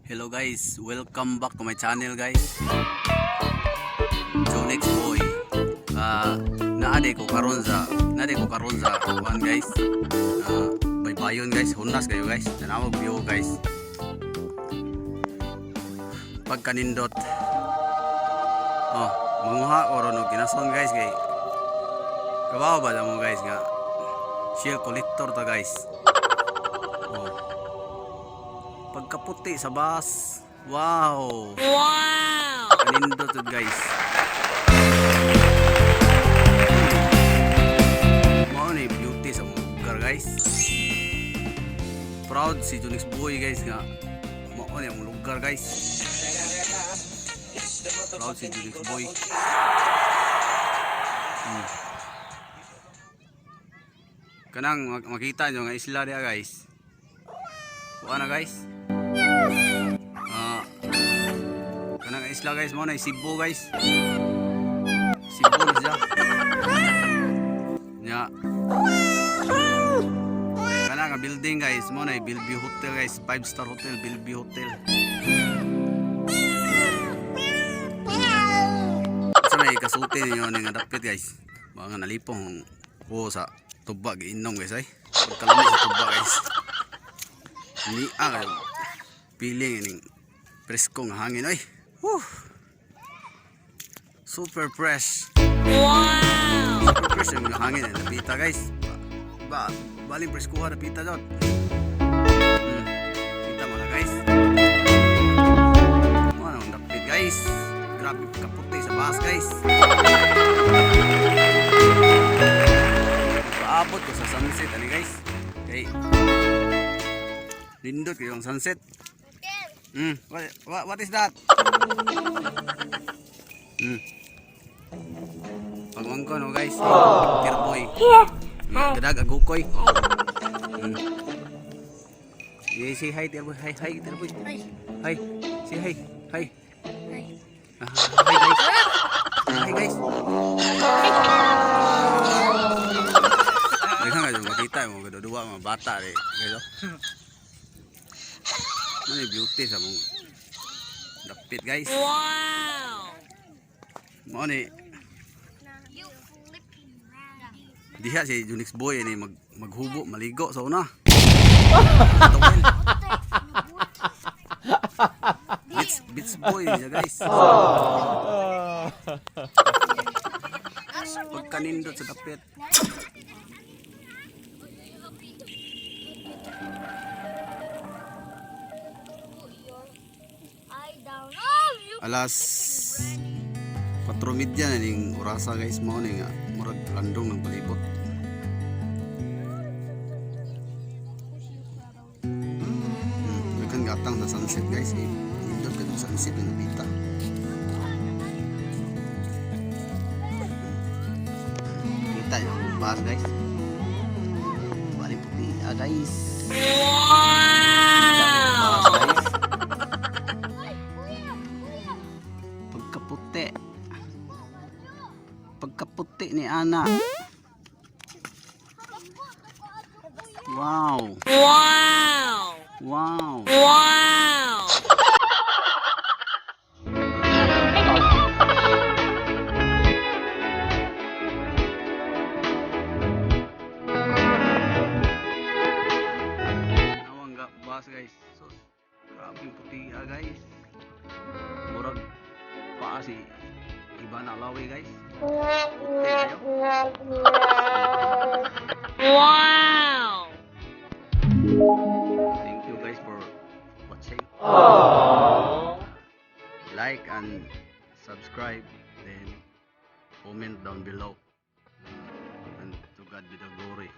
Hello guys, welcome back to my channel, guys. Jonex Boy. Naa ko karon sa kuan, guys. Baybayon, guys, hunas kayo, guys. Tanawag view, guys. Pagkanindot. Oh, manguha ko ron og kinason, guys, kay kabaw ba mo, guys, nga shell collector ta, guys. Oh. Pagkaputi sa bus. Wow! Wow! Kanindot to, guys. Mao ni beauty sa mga lugar, guys. Proud si Junix Boy, guys, nga mao ni ang lugar, guys. Proud si Junix Boy. Kanang makita nyo nga isla diya, guys. Kuha na, guys. Kanang isla, guys, mo na Cebu, guys. Cebu na siya. Nya. Kana nga building, guys, mo na Bellevue Hotel, guys, 5-star hotel Bellevue Hotel. Sa may kasulti ninyo ni nga dapit, guys. Mga nalipong ko sa tuba giinom, guys, ay. Pagkalami sa tuba, guys. Niya kayo. Feeling ining presko nga hangin, oy. Whew. Super fresh. Wow! Super fresh yung hangin eh. Napita, guys. Ba, ba baling presko ha napita jud. Kita mo na, guys. Ano ang dapit, guys. Grabe kaputi sa bus, guys. Paabot ko sa sunset ani, guys. Kay nindot kayo ang sunset. What is that? Pagmangko no, guys. Tirboy. Gadag agukoy. Yeah, say hi, Tirboy. Hi, hi, Tirboy. Hi. Hi. Say hi. Hi. Hi. Ah, hi, guys. Hi, guys. Daghan kayo makita mo gaduwa mga bata re. Guys, oh. Ano yung beauty sa mong dapit, guys. Wow! Mao ni You flipping round. Diha si Junix Boy ni maghubo, maligo sa una. Towel. Beach boy niya, guys. Pagkanindot sa dapit. Eye down. Oh, you Alas 4:30 na ning orasa, guys, mao ni nga murag landong ng palibot. Daghan gatang sa sunset, guys, eh. Nindot ka sunset ng nabita. Kita yung bus, guys. Bali puti ah, guys. Wow! Bus, guys. Pagkaputi. Pagkaputi ni Ana. Wow. Wow! Wow. Wow! Nawang ga bus, guys. So, grabe yung puti ah, guys. Murag paa si Ivana Alawi, guys. Puti kayo. Wow! Thank you guys for watching. Like and subscribe, then comment down below. And to God be the glory.